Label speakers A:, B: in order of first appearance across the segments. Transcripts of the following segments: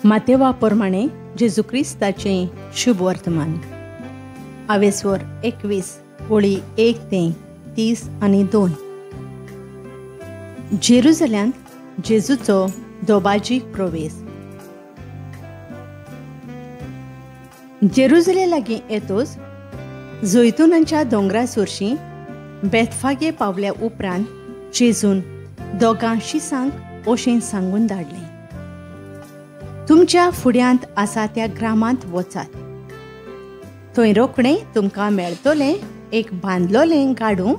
A: मातेवा प्रमाणे जेजू क्रिस्ताचें शुभ वर्तमान. आवेस्वर 21 ओळी 1 ते 30 आनी 2. जेरुजल्यांत जेजूचो दोबाजीक प्रवेश. जेरुजले लागीं येतोच जैतुनांच्या दोंगरा सुरशी बेतफागे पावल्या उपरांत जेजून दोगां शिसांक अशें सांगून धाडलें, तुमच्या फुड्यांत आसा त्या ग्रामांत वचात, थंय रोखडें तुमकां मेळटलें एक बांदलोलें गाडू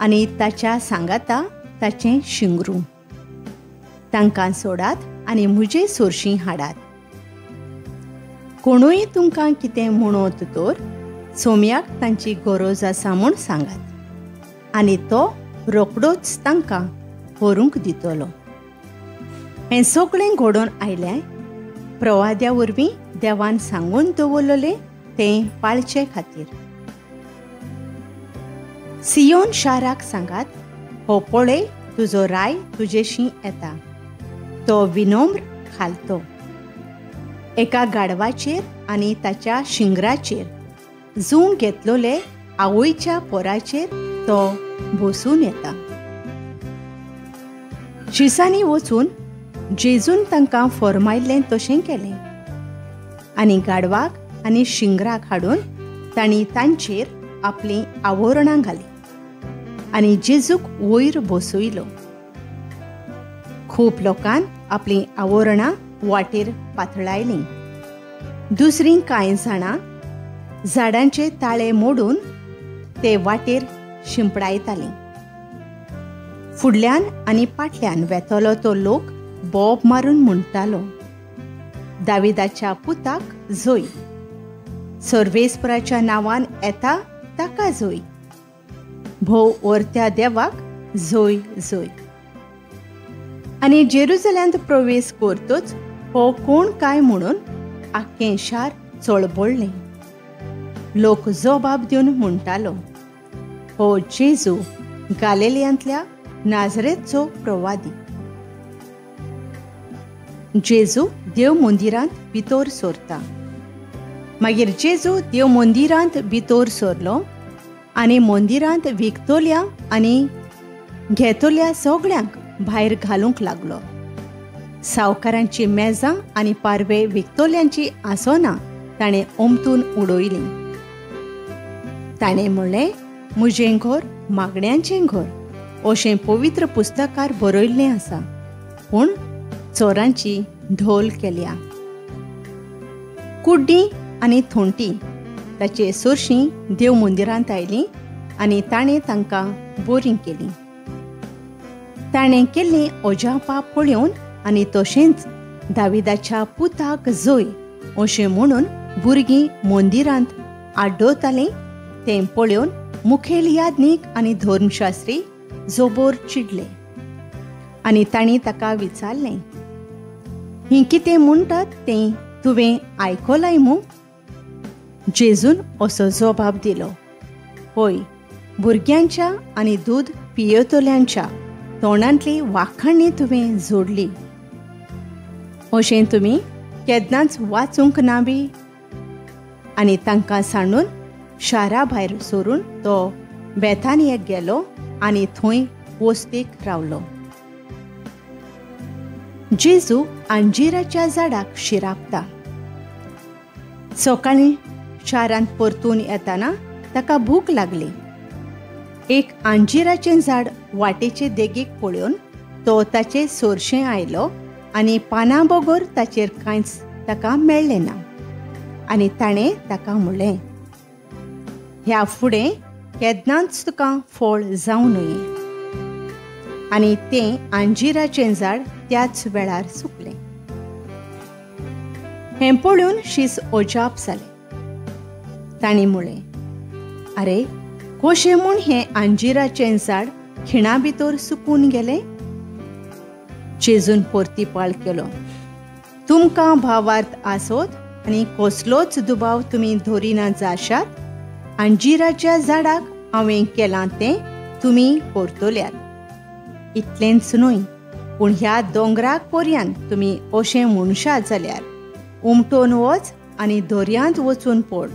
A: आनी ताच्या सांगाता ताचें शिंगरू. तांकां सोडात आनी म्हजे सोरशीं हाडात. कोणूय तुमकां कितें म्हणत तर सोम्याक तांची गरज आसा म्हूण सांगात आनी तो रोखडोच तांकां व्हरूंक दितलो. हें सगळें घडोवन आयलें प्रवाद्या वरवीं देवान सांगून दवरलें तें पाळचे खातीर. सियोन शाराक सांगात, हो पळय तुजो राय तुजेशी येता, तो विनम्र खालतो, एका गाडवाचेर आनी ताच्या शिंगराचेर जूं घेतलोले आवयच्या पोराचेर तो बसून येता. शिसांनी वचून जेजून तांकां फॉर्मायल्लें तशें केलें आनी गाडवाक आनी शिंगराक हाडून तांणी तांचेर आपलीं आवरणां घालीं आनी जेजूक वयर बसयलो. खूब लोकान आपलीं आवरणां वाटेर पातळायलीं. दुसरीं कांय जाणां झाडांचे ताळे मोडून ते वाटेर शिंपडायतालीं. फुडल्यान आनी फाटल्यान वेतलो तो लोक बोब मारून म्हणटालो, दाविदाच्या पुताक जोय, सर्वेस्पराच्या नांवान येता ताका जोय, भोव ओरत्या देवाक जोय जोय. आनी जेरुजल्यांत प्रवेश करतोच हो कोण काय म्हणून आख्खें शार चळबळ्ळें. लोक जबाब दिवन म्हणटालो, हो जेजू गालिलियांतल्या नाझरेतचो प्रवादी. जेजू देव मंदिरांत भितर सरता. मागीर जेजू देव मंदिरांत भितर सरलो आनी मंदिरांत विकतल्या आनी घेतल्या सगळ्यांक भायर घालूंक लागलो. सावकारांची मेजां आनी पारवे विकतल्यांची आसनां ताणें ओमतून उडयलीं. ताणें म्हणलें, म्हजें घर मागण्यांचें घर अशें पवित्र पुस्तकार बरयल्लें आसा, पूण चोरांची ढोल केल्या. कुड्डी आनी थोंटी ताचे सोरशीं देव मंदिरांत आयलीं आनी ताणें तांकां बोरीं केलीं. ताणें केल्लीं अजापां पळोवन आनी तशेंच दाविदाच्या पुताक जोय अशें म्हणून भुरगीं मंदिरांत आड्डवतालीं तें पळोवन मुखेल याज्ञीक आनी धर्मशास्त्री जोबोर चिडले आनी तांणी ताका विचारलें, हीं कितें म्हणटात तें तुवें आयकलाय मू? जेजून असो जबाब दिलो, हय, भुरग्यांच्या आनी दूद पियेतल्यांच्या तोंडांतली वाखाणी तुवें जोडली. अशें तुमी केन्नाच वाचूंक ना बी? आनी तांकां सांडून शारा भायर सरून तो बेथानियेक गेलो आनी थंय वस्तीक रावलो. जेजू अंजिराच्या झाडाक शिरापता. सकाळीं शारांत परतून येताना ताका भूक लागली. एक अंजिराचें झाड वाटेचे देगेक पळोवन तो ताचे सोरशें आयलो आनी पानां बगर ताचेर कांयच ताका मेळ्ळें ना. आनी ताणें ताका म्हणलें, ह्या फुडें केन्नाच तुका फळ जावं नये. आनी तें अंजिराचें झाड त्याच वेळार सुकलें. हें पळोवन शीस अजाप जालें. तांणी म्हणलें, आरे, कशें म्हूण हें अंजिराचें झाड खिणा भितर सुकून गेलें? जेजून परतीपाळ केलो, तुमकां भावार्थ आसत आनी कसलोच दुबाव तुमी धरिना जाशात, अंजिराच्या झाडाक हांवें केलां तें तुमी करतल्यात. इतलेंच न्हय पूण ह्या दोंगराक पर्यंत तुमी अशें म्हणशात जाल्यार उमटोन वच आनी दर्यांत वचून पड,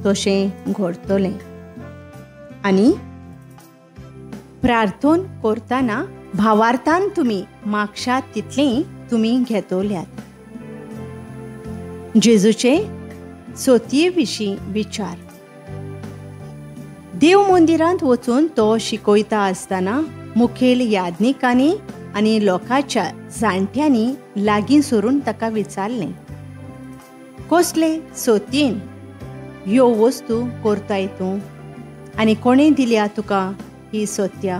A: तशें घडतलें. आनी प्रार्थन करतना भावार्थान तुमी मागशात तितलें तुमी घेतल्यात. जेजूचे सोतये विशीं विचार. देव मंदिरांत वचून तो शिकयता आसतना मुखेल याज्ञिकांनी आनी लोकांच्या जाणट्यांनी लागीं सरून ताका विचारलें, कसले सोतयेन ह्यो वस्तू करताय तूं आनी कोणें दिल्या तुका ही सोत्या?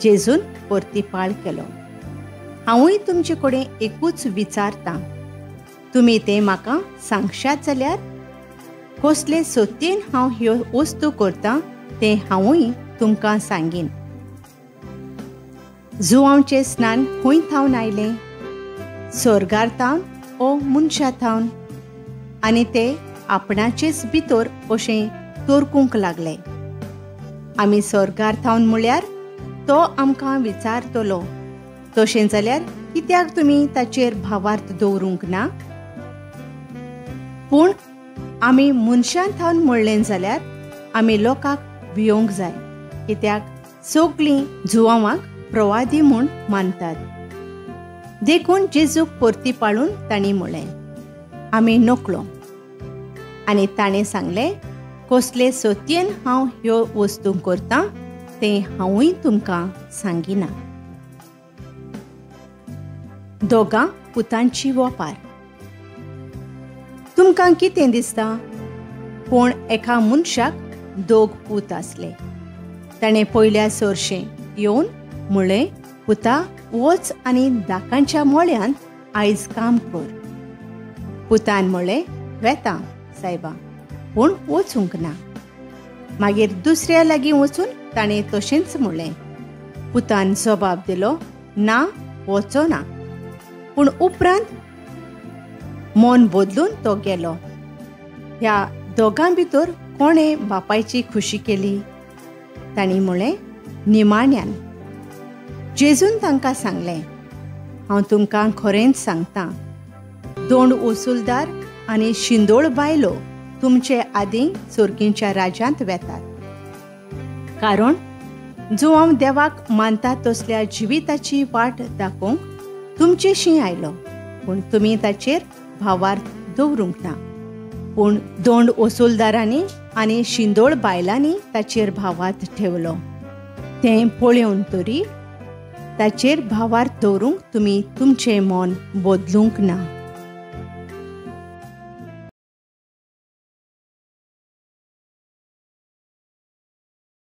A: जेजून परतीपाळ केलो, हांवूय तुमचे कडेन एकूच विचारतां, तुमी तें म्हाका सांगशात जाल्यार कसले सोतयेन हांव ह्यो वस्तू करतां तें हांवूय तुमकां सांगीन. जुवांचें स्नान खंय थावन आयलें? स्वर्गार थावन ओ मनशा थावन? आनी ते आपणाचेच भितर अशें तोरकूंक लागले. आमी स्वर्गार थावन म्हळ्यार तो आमकां विचारतलो, तशें जाल्यार कित्याक तुमी ताचेर भावार्थ दवरूंक ना? पूण आमी मनशान थावन म्हणलें जाल्यार आमी लोकांक भियोंक जाय, कित्याक सगळीं जुवांवाक प्रवादी म्हूण मानतात. देखून जेजूक परती पाळून तांणी म्हणलें, आमी नकळो. आनी ताणें सांगलें, कसले सोतयेन हांव ह्यो वस्तू करतां तें हांवूय तुमकां सांगिना. दोगां पुतांची वपार. तुमकां कितें दिसता? पूण एका मनशाक दोग पूत आसले. ताणें पयल्या सोरशें येवन म्हणलें, पुता वच आनी दाकांच्या मोळ्यांत आयज काम कर. पुतान म्हणलें, वेता सायबा, पूण वचूंक ना. मागीर दुसऱ्या लागीं वचून ताणें तशेंच म्हणलें. पुतान जबाब दिलो, ना, वचो ना. पूण उपरांत मन बदलून तो गेलो. ह्या दोगां भितर कोणें बापायची खुशी केली? तांणी म्हणलें, निमाण्यान. जेजून तांकां सांगलें, हांव तुमकां खरेंच सांगतां, दोंड वसुलदार आनी शिंदोळ बायलो तुमचे आदीं सोर्गींच्या राज्यांत वेतात. कारण जुवांव देवाक मानता तसल्या जिविताची वाट दाखोवंक तुमचेशी आयलो, पूण तुमी ताचेर भावार्थ दवरूंक ना. पूण दोंड वसुलदारांनी आनी शिंदोळ बायलांनी ताचेर भावार्थ ठेवलो. तें पळोवन तरी ताचेर भावार्थ दवरूंक तुमी तुमचें मन बदलूंक ना.